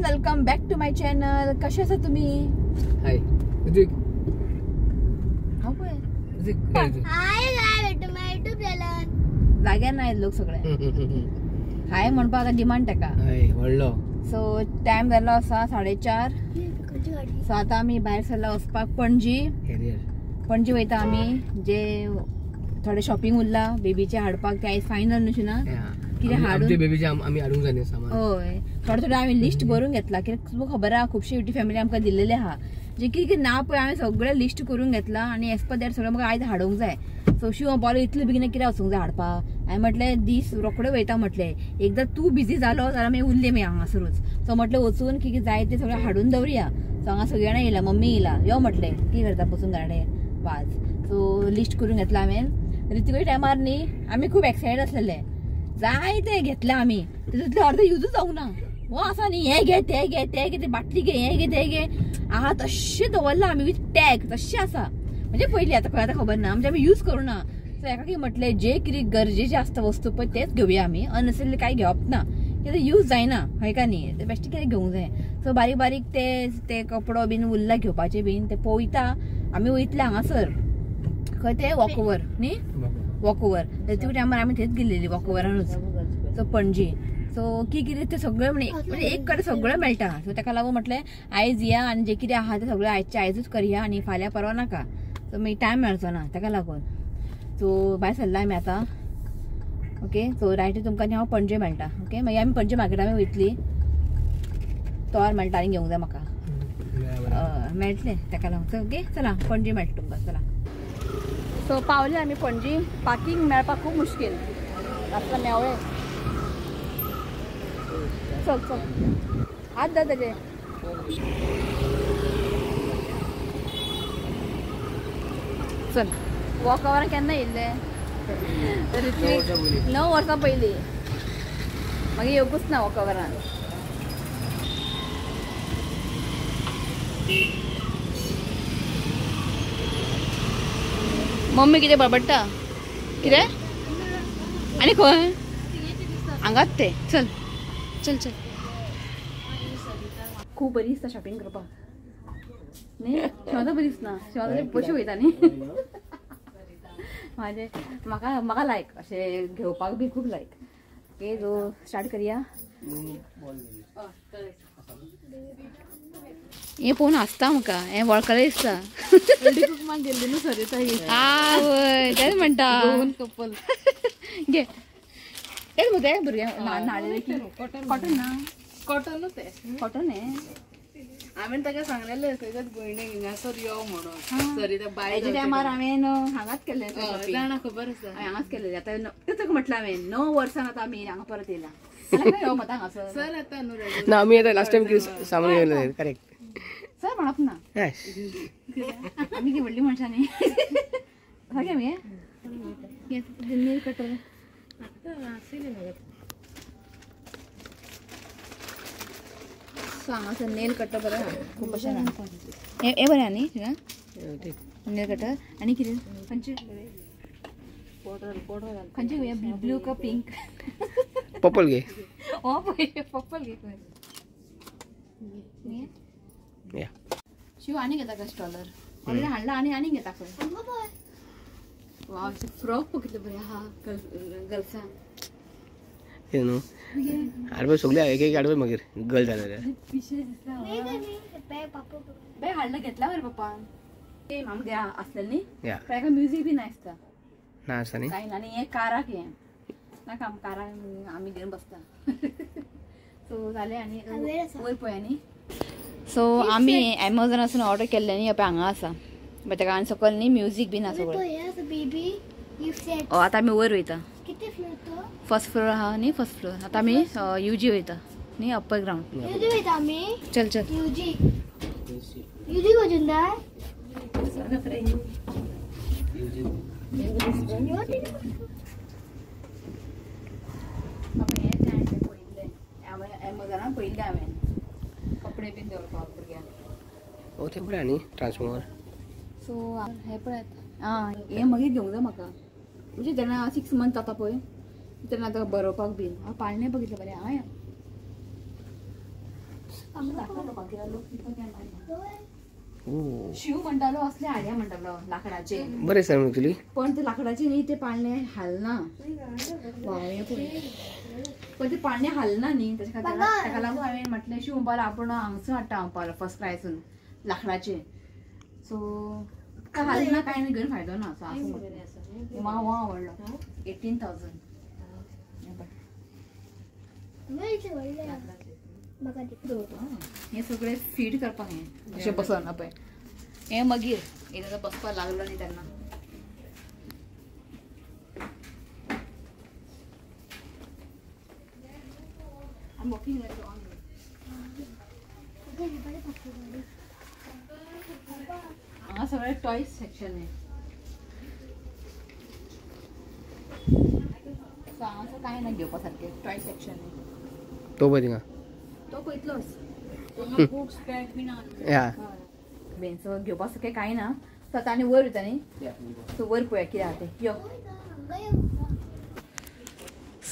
Welcome back to my channel. कशे आसा तुम्ही? हाय ऋत्विक. हाय guys, to my YouTube channel. जाग्यार नाही लोक सगळे हाय म्हणपाक आता डिमांड टाका. हाय व्हडलो. सो टाइम जाल्लो आसा 4:30. सो आता आमी भायर सरला वचपाक पणजी. पणजी वयता आमी. जे थोडे शॉपिंग उरला बेबीचे हाडपाक ते आयज फायनल न्हू ना कितें हाडून बेबीचे आमी हाडूंक जाय सामान. हय, थोडे थोडे आमी लिस्ट बरोवन घेतला कित्याक तुमकां खबर आहा खुबशे युट्यूब फॅमिली आमकां दिल्लेले आहा जे कितें कितें ना पळय आमी सगळें लिस्ट करून घेतला आनी एज पर that सगळें म्हाका आयज हाडूंक जाय. सो शिव बोलो इतले बेगीन कित्याक वचूंक जाय हाडपाक. हांवें म्हटलें दीस रोखडे वयता म्हटलें एकदां तूं बिजी जालो जाल्यार मागीर उरलें मागीर हांगासरूच. सो म्हटलें वचून कितें जाय तें सगळें हाडून दवरुया. सो हांगा सगळीं जाणां येयला, मम्मी येयला, यो म्हटलें कितें करता बसून घराडे वाज. सो लिस्ट करून घेतला हांवें. ऋतिकाच्या टायमार न्ही आमी खूब एक्सायटेड आसलेले, जाय ते घेतले आमी, तितूंतले अर्दे युजूच जावंक ना. हो आसा न्ही हें घे तें घे तें घे ते बाटली घे हें घे तें घे आहा तशें दवरलां आमी विथ टॅग तशें आसा. म्हणजे पयलीं आतां खंय आतां खबर ना म्हणजे आमी यूज करूं ना. सो हेका कितें म्हटलें जे कितें गरजेचें आसता वस्तू पळय तेच घेवया आमी, अननेसेसरी कांय घेवप ना कित्याक यूज जायना हय का न्ही, ते बेश्टें कितें घेवंक जाय. सो बारीक बारीक ते ते कपडो बीन उरला घेवपाचे बीन ते पळयता आमी वयतले हांगासर खंय ते वॉकओवर न्ही, वॉकओवर त्या टायमार आमी थंयच गेलेली वॉकओवरानूच. सो पणजी सो की कितें तें सगळें म्हणजे एक कडेन सगळें मेळटा. सो ताका लागून म्हटलें आयज या आनी जें कितें आहा तें सगळें आयजचें आयजूच करया आनी फाल्यां परवां नाका. सो मागीर टायम मेळचो ना ताका लागून. सो भायर सरला आमी आतां. ओके, सो रायट तुमकां हांव पणजे मेळटा. ओके, मागीर आमी पणजे मार्केटान वयतली, तोर मेळटा आनी घेवंक जाय म्हाका मेळटलें ताका लागून. ओके चला पणजे मेळटा तुमकां. चला सो पावले आमी पणजी. पार्किंग मेळपाक खूब मुश्कील आसता मेवळे. चल चल हात दा ताजे. चल वॉकओवरान केन्ना येयल्ले? ऋत्विक 9 वर्सां पयलीं, मागीर येवकूच ना वॉकओवरान. मम्मी कितें बडबडटा कितें आनी खंय हांगाच ते. चल चल चल खूब बरी दिसता शॉपिंग करपाक न्ही. शिवाजा बरी दिसना, शिवाजा पयशे वयता न्ही. म्हाजे म्हाका म्हाका लायक अशें घेवपाक बी खूब लायक. ओके सो स्टार्ट करया. हें पळोवन हांसता म्हाका, हें वळखलें दिसता. आवय तेंच म्हणटा घे तेच मग ते भुरग्यांक न्हालें कॉटन ना, कॉटनूच तें, कॉटन हें. हांवें ताका सांगलेलें खंयच्याच भयणीक हिंगासर यो म्हणून. सरिता बाय हेच्या टायमार हांवें हांगाच केल्लें, जाणा खबर आसा, हांवें हांगाच केल्लें. आतां तेच म्हटलें हांवें 9 वर्सां आतां आमी हांगा परत येयला. यो मत हांगासर सर आतां न्हू ना आमी आतां लास्ट टायम कितें सामान घेतलें. करेक्ट सर म्हणप ना, आमी कितें व्हडली मनशां न्ही. सारकें आमी नेल कटर हांगासर नेल कटर बरें आहा खूब अशें ना. हें बरें आहा न्ही नेल कटर. आनी कितें खंयचें खंयचें घेवया, ब्लू का पिंक? पर्पल घे. हो पळय पर्पल घे. शिव आनी घेता का स्टॉलर ऑलरेडी हाडला आनी आनी घेता खंय. वाव फ्रॉक पळय कितलें बरें आहा गर्ल्सांक. तें न्हू हाडपा सगळे एक एक हाडपा मागीर गर्ल जाल्यार पिशें दिसता. बॅग हाडला घेतला मरे पप्पान ते आमगे आसलें न्ही. ताका म्युजीक बी नासता ना आसता न्ही कांय ना. आनी हें काराक हें नाका आम काराक आमी घेवन बसता. सो जालें आनी वयर पळय न्ही. सो आमी एमेझॉनासून ऑर्डर केल्लें न्ही पळय हांगा आसा, बट ताका आनी सकयल न्ही म्युजीक बीन आसा सगळें. आतां आमी वयर वयता, फर्स्ट फ्लोर आहा न्ही, फर्स्ट फ्लोर. आतां आमी युजी वयता न्ही, अप्पर ग्रावंड. चल चल एमेझॉनान पळयल्लें हांवें कपडे बीन दवरपाक भुरग्यांक. ओ तें बरें न्ही ट्रान्सफॉर्मर. सो हें पळयात आं हें मागीर घेवंक जाय म्हाका, म्हणजे जेन्ना 6 मंथ जाता पळय तेन्ना आतां बरोवपाक बीन. हांव पाळणें बघितलें बरें. हांवें शिव म्हणटालो असले हाडया म्हणटालो लाकडाचे. बरें सर एक्चुअली. पण ते लाकडाचे न्ही ते पाळणे हालना. पण ते पाळणे हालना न्ही ताच्या खातीर ताका लागून हांवें म्हटलें शिव म्हणपालो आपूण हांगसून हाडटा म्हणपालो फर्स्ट क्लासून लाकडाचे. सो हालना कांय न्ही घेवन फायदो ना. सो आसूं म्हटलें म्हाका हो आवडलो 18,000. हे सगळे फीड करपाक हें अशें बसना पळय हें मागीर एकदां बसपाक लागलो न्ही तेन्ना. हांगा सगळे टॉयज सेक्शन आहे. सो हांगासर कांय ना घेवपा सारकें टॉय सेक्शन आहे. तो पळय थिंगा तो पळयतलोच. बेन सो घेवपा सारकें कांय ना. सो आतां आनी वयर वयता न्ही. सो वयर पळोवया कितें आहा तें. यो.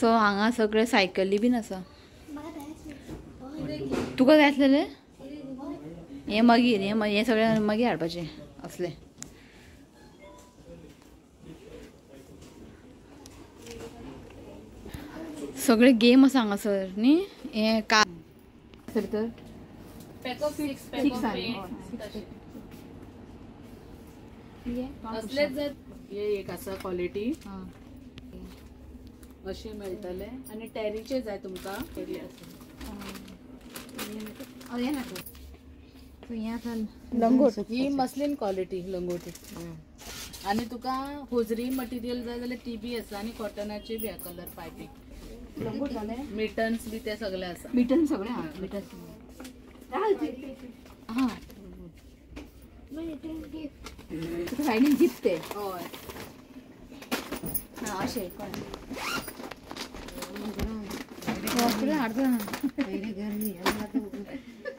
सो हांगा सगळे सायकली बीन आसा. तुका जाय आसलेलें हें मागीर हें सगळें मागीर हाडपाचें असलें. सगळे गेम आसा हांगासर न्ही. हें का तर असलेच हे एक आसा क्वॉलिटी अशे मेळटले. आनी टेरीचे जाय तुमकां टेरी आसा. लंगोट ही मसलीन क्वॉलिटी लंगोटी. आनी तुका होजरी मटेरियल जाय जाल्यार ती बी आसा आनी कॉटनाची बी कलर पायपींग लंगोट जालें मिटन्स बी ते सगळे आसा. मिटन सगळे आहा मिटन हां तुका सायडीन जीप ते. हय हां अशें कळ्ळें. हाडटा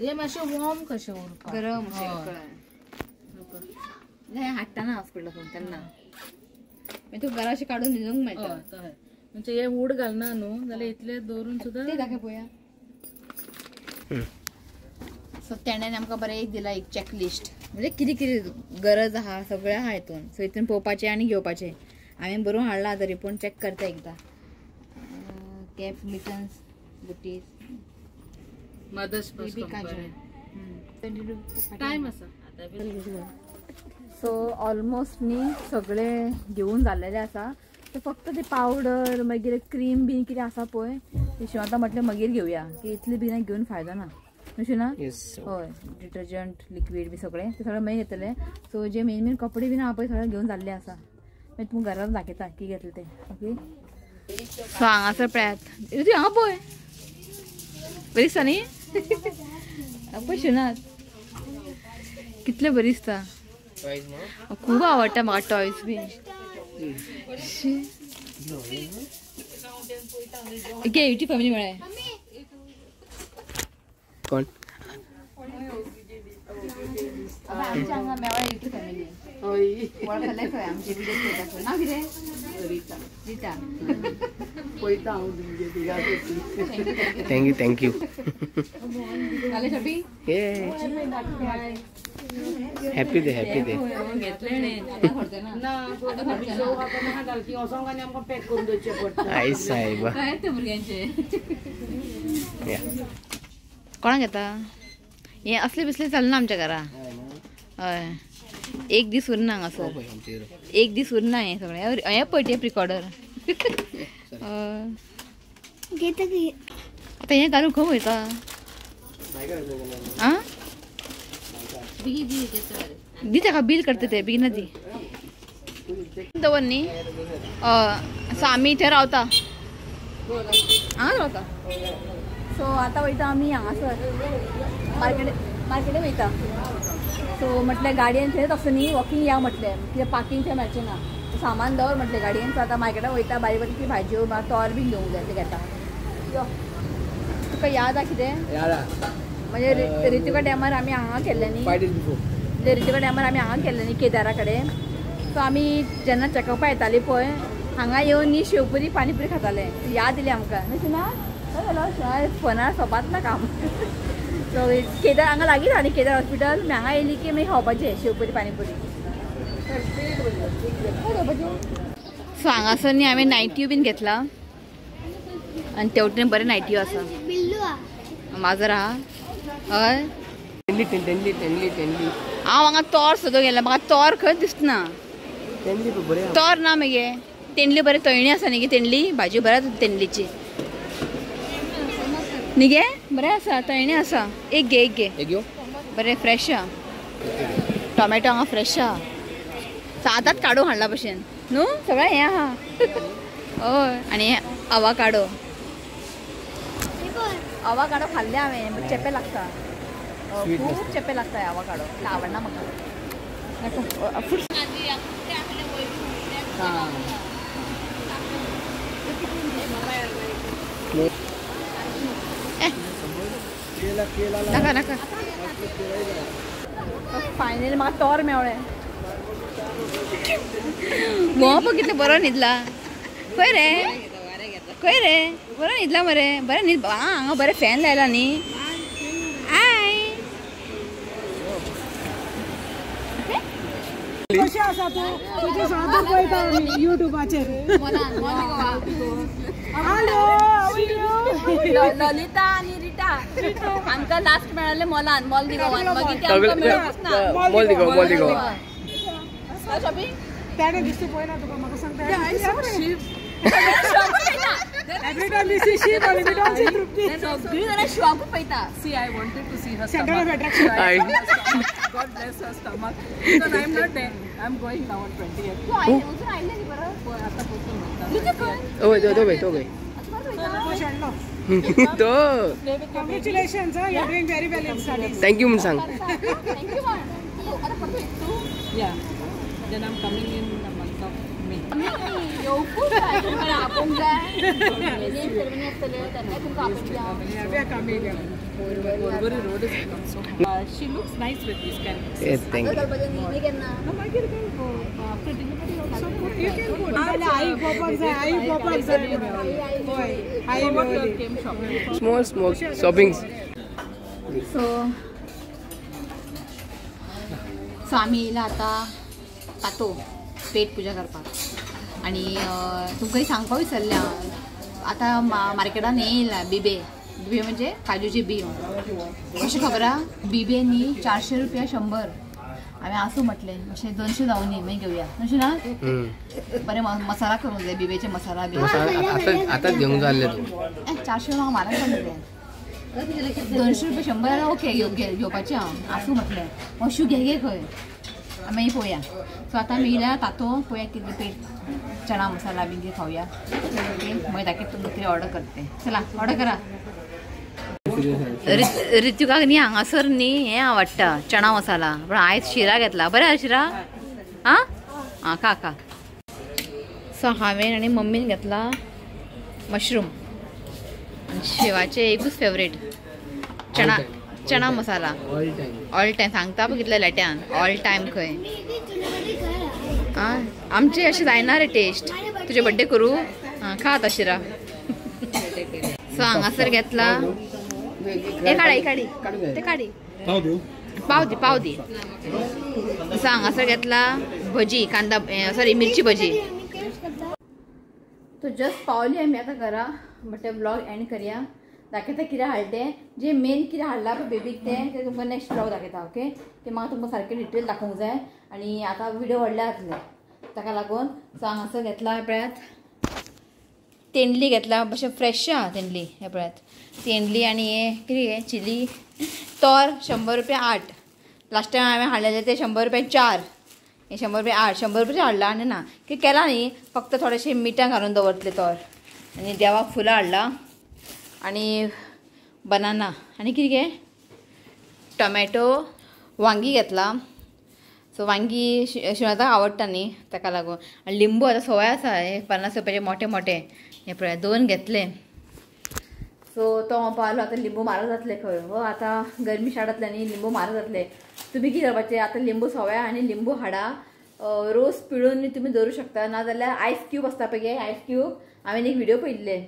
हे मातशें वॉर्म कशें उरपा गरम अशें कळ्ळें. हाडटा ना हॉस्पिटलासून तेन्ना मागीर तुका घरा अशें काडून न्हिदूंक मेळटा. म्हणजे हे वूड घालना न्हू जाल्यार इतले दवरून सुद्दां ते दाखय पळोवया. सो तेणें आमकां बरें एक दिला एक चॅकलिस्ट म्हणजे कितें कितें गरज आहा सगळें आहा हितून. सो हितून पळोवपाचें आनी घेवपाचें. हांवें बरोवन हाडलां तरी पूण चॅक करता एकदां. कॅप मिटन्स बुटीज मदर्स टायम आसा. सो ऑलमोस्ट न्ही सगळें घेवन जाल्लेलें आसा. ते फक्त ते पावडर मागीर क्रीम बीन कितें आसा पळय ते शिव आतां म्हटलें मागीर घेवया की इतलें बीन घेवन फायदो ना न्हू ना. हय डिटर्जंट लिक्वीड बी सगळें ते सगळें मागीर घेतलें. सो जे मेन मेन कपडे बीन आहा पळय सगळें घेवन जाल्ले आसा. मागीर तुमकां घरान दाखयता की घेतलें तें. ओके. सो हांगासर पळयात तूं हांगा पळय बरी दिसता न्ही. पळय शिवनाथ कितलें बरी दिसता. खूब आवडटा म्हाका टॉयज बी. घे युट्यूब फॅमिली मेळ्ळें. कोण आमच्या हांगा मेळ्ळा युट्यूब फॅमिली वळखले खंय आमचे व्हिडिओ पळयता. नांव कितें? रिता. रिता पळयता हांव तुमगे. Thank you thank you. जालें shopping? Happy day happy day. आई साहेब कोणाक घेता हें असले बिसले चलना आमच्या घरा. हय एक दीस उरना हांगासर एक दीस उरना हें सगळें. हें पळय टेप रिकॉर्डर. आतां हें घालून खंय वयता? आं दी ताका बील करता ते बेगीन दी दवर न्ही. सो आमी थंय रावता हांगा रावता. सो आतां वयता आमी हांगासर मार्केट वयता. सो म्हटलें गाडयेन थंयच आसता न्ही वॉकिंग या म्हटलें कित्याक पार्किंग थंय मेळचें ना. सामान दवर म्हटलें गाडयेन. सो आतां मार्केटान वयता बारीक बारीक भाजयो तोर बीन घेवंक जाय तें घेता. यो तुका याद आहा कितें? म्हणजे रितिका टायमार आमी हांगा केल्लें न्ही. म्हणजे रितिका टायमार आमी हांगा केल्लें न्ही केदारा कडेन. सो आमी जेन्ना चॅकअपाक येताली पळय हांगा येवन न्ही शेवपुरी पाणीपुरी खाताले. याद येयली आमकां न्ही शिना? फोनार सोपात ना काम. सो केदार हांगा लागींच आहा न्ही केदार हॉस्पिटल मागीर हांगा येयली की मागीर खावपाचें शेवपुरी पाणीपुरी. सो हांगासर न्ही हांवें नायट्यो बीन घेतला आनी तेवटेन बरें नायट्यो आसा. माजर आहा हय. हांव हांगा तोर सोदूंक गेला म्हाका तोर खंय दिसना. तोर ना मगे तेंडली बरें तळणी आसा न्ही गे तेंडली भाजी बरें आसा तेंडलीची न्ही गे बरें आसा तळणी आसा. एक घे एक घे बरें फ्रेश आहा. टोमॅटो हांगा फ्रेश आहा आतांच काडून हाडला भशेन न्हू सगळें हें आहा. हय आनी आवाकाडो आवाकाडो खाल्ले हांवें चेपे लागता खूब चेपे लागता आवाकाडो आवडना म्हाका. नाका नाका फायनली म्हाका तोर मेवळें. गोवा पळय कितलें बरो न्हिदला. खंय रे खंय रे बरो न्हिदला मरे बरें न्हीद. हांगा बरें फॅन लायला न्ही. I कशें आसा तूं तुजें सदां पळयता आमी युट्यूबाचेर. ललिता आनी रिटा आमकां लास्ट मेळ्ळें मॉलान मॉल दी गोवान मागीर ते आमकां मेळूंकच ना. मॉल दी गोवा शॉपिंग ताणें दिसता पळयना तुका म्हाका सांगता. Every time we see sheep, we don't see Trupti. सगळीं जाणां शिवाकूच पळयता. See, I wanted to see her Center of stomach. attraction. God bless her stomach. Because I'm not there. I'm going now on 20th. तूं आयलें वचून आयलें न्ही परत. आता पोचून म्हणटा. तुजें खंय? हय तो तो तो तो. Congratulations, huh? You're doing very well in studies. Thank you म्हूण सांग. Thank you म्हण. आतां परत येता तूं? Yeah. Then I'm coming in the month of May. येवपूच जाय तुमकां आपोवंक जाय. नेम सेरेमनी आसतले तेन्नाय तुमकां आपोवंक जाय. Yeah, we are coming. Porvorim road has become so. She looks nice with these kind of. Yes, thank you. चलपाचें न्ही केन्ना. मागीर after delivery also. You can go. आई गोपाक जाय आई गोपाक जाय. होय आई मेवली. Small small shoppings. So so आमी येयला आतां तातो पेट पुजा करपाक. आनी तुमकां सांगपाक विसरलें हांव आतां मार्केटान हें येयला बिबे. बिबे म्हणजे काजूचे बियो. कशें खबर आहा बिबे न्ही 400 रुपया 100. हांवें आसूं म्हटलें मातशें 200 जावं न्ही मागीर घेवया. 200 ना बरें मसाला करूंक जाय बिबेचे मसाला बी. आतांच घेवंक जाय तूं. 400 म्हाका म्हारग पडलें तें. 200 रुपया 100 जाल्यार ओके घेवपाचें हांव आसूं म्हटलें. अशू घे घे खंय मागीर पळोवया. सो आतां आमी येयल्या तातो पळोवया कितें पेट चणा मसाला बी कितें खावया. ओके मागीर दाखयता तुमकां कितें ऑर्डर करता तें. चला ऑर्डर करा. ऋतुकाक न्ही हांगासर न्ही हें आवडटा चणा मसाला. पूण आयज शिरा घेतला. बरें आहा शिरा आं आं खा खा. सो हांवें आनी मम्मीन घेतला मशरूम. आनी शिवाचें एकूच फेवरेट चणा चणा मसाला ऑल टायम. सांगता पळय कितल्या लेट्यान ऑल टायम खंय. आं आमचें अशें जायना रे टेस्ट. तुजे बड्डे करूं आं खा आतां शिरा. सो हांगासर घेतला हे काडी काडी ते काडी पाव दी पाव दी. सो हांगासर घेतला भजी कांदा सॉरी मिरची भजी. तो जस्ट पावली आमी आतां घरा. बट व्लॉग एंड करया. दाखयता कितें हाडलें तें जे मेन कितें हाडलां पळय बेबीक तें तें तुमकां नेक्स्ट व्लॉग दाखयता. ओके तें म्हाका तुमकां सारकें डिटेल दाखोवंक जाय. आनी आतां व्हिडियो व्हडले जातले ताका लागून. सो हांगासर घेतला पळयात तेंडली घेतला मातशें फ्रेश आहा तेंडली. हें पळयात तेंडली आनी हें कितें हें चिली तोर 100 रुपया 8. लास्ट टायम हांवें हाडलेलें तें 100 रुपया 4. हें 100 रुपया 8. 100 रुपयाचें हाडलां आनी ना कितें केलां न्ही फक्त थोडेशें मिठां घालून दवरतलें तोर. आनी देवाक फुलां हाडलां आनी बनाना आनी कितें गे टोमॅटो वांगी घेतला. सो वांगी शिवाताक आवडटा न्ही ताका लागून. आनी लिंबू आतां सवाय आसा हे 50 रुपयाचे मोठे मोठे हे पळय 2 घेतले. सो तो म्हणपाक लागलो आतां लिंबू म्हारग जातले खंय. हो आतां गरमी स्टार्ट जातले न्ही लिंबू म्हारग जातले. तुमी कितें करपाचें आतां लिंबू सवाय आनी लिंबू हाडा रोस पिळून तुमी दवरूं शकता. नाजाल्यार आयस क्यूब आसता पळय गे आयस क्यूब हांवें एक व्हिडियो पळयल्ले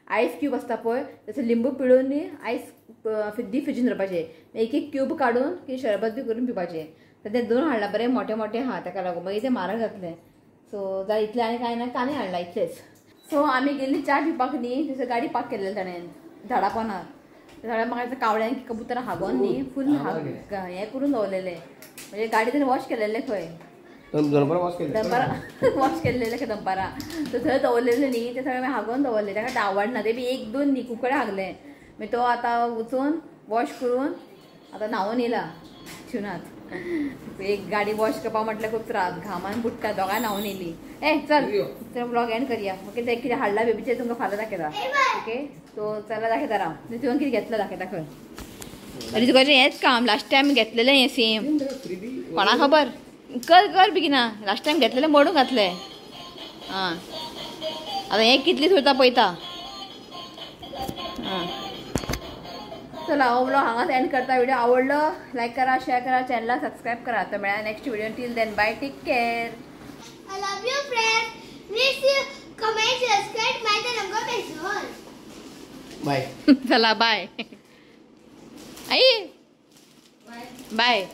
आयस क्यूब आसता पळय तसो लिंबू पिळून न्ही आयस डीप फ्रिजीन दवरपाचें, एक एक क्यूब काडून की शरबत बी करून पिवपाचें. तर ते दोन हाडला बरें मोठे मोठे आहा ताका लागून मागीर ते म्हारग जातले. सो जाल्यार इतलें आनी कांय ना, कांदे हाडला इतलेच. सो आमी गेल्ली च्या पिवपाक न्ही, थंयसर गाडी पार्क केल्लें ताणें झाडा पोनार. झाडां म्हाका कावळ्यान कबुतरां हागोन न्ही फूल हें करून दवरलेलें, म्हणजे गाडी ताणें वॉश केलेलें खंय दनपारां वॉश केल्लेलें खंय दनपारां. सो थंय दवरलेलें न्ही तें सगळें हागोन दवरलें, ताका तें आवडना ते बी एक दोन न्ही खूब कडेन हागलें. मागीर तो आतां वचून वॉश करून आतां न्हांवून येयला शिवनाथ. एक गाडी वॉश करपा म्हटल्यार खूब त्रास, घामान बुडटा, दोगांय न्हांवून येयली. ए चल चल ब्लॉग एंड करया. ओके ते कितें हाडला बेबीचें तुमकां फाल्यां दाखयता. ओके सो चला दाखयता राव तुवें कितें घेतलं दाखयता खंय. आनी तुका हेंच काम लास्ट टायम घेतलेलें हें सेम, कोणा खबर कर कर बेगिना. लास्ट टायम घेतलेलें मोडून घातलें. आं आतां हें कितली सुरता पळयता. आं चला हो ब्लॉग हांगाच एंड करता. व्हिडिओ आवडलो लायक करा, शेअर करा, चॅनला सबस्क्राईब करा. तर मेळा next video. Till then bye, take care. I love you friends. Please comment, subscribe my channel. Bye. चला बाय आई बाय.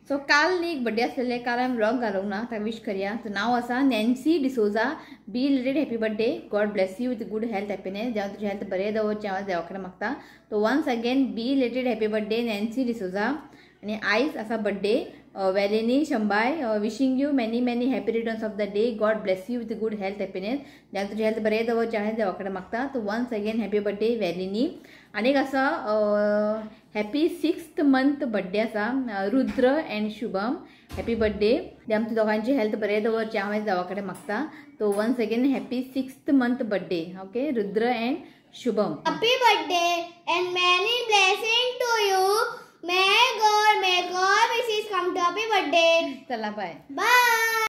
सो काल न्ही एक बड्डे आसलेले, काल हांवें व्लॉग घालूंक ना, ताका विश करया. सो नांव आसा Nancy D'Souza. Belated happy birthday, God bless you with good health happiness. देव तुजी हेल्थ बरें दवरचें हांव देवा कडेन मागता. So once again belated happy birthday Nancy D'Souza. आनी आयज आसा birthday वेलेनी शंबाय. Wishing you many many happy returns of the day, God bless you with good health happiness. देव तुजी हेल्थ बरें दवरचें हांव देवा कडेन मागता. So once again happy birthday वेलेनी. आनी एक आसा हॅपी 6th month birthday आसा Rudra and Shubham. Happy birthday. आमच्या दोगांची हेल्थ बरें दवरचें हांवें देवा कडेन मागता. So once again happy 6th month birthday. Okay Rudra and Shubham. Happy birthday and many blessing to you. May God wishes come to happy birthday. चला बाय बाय.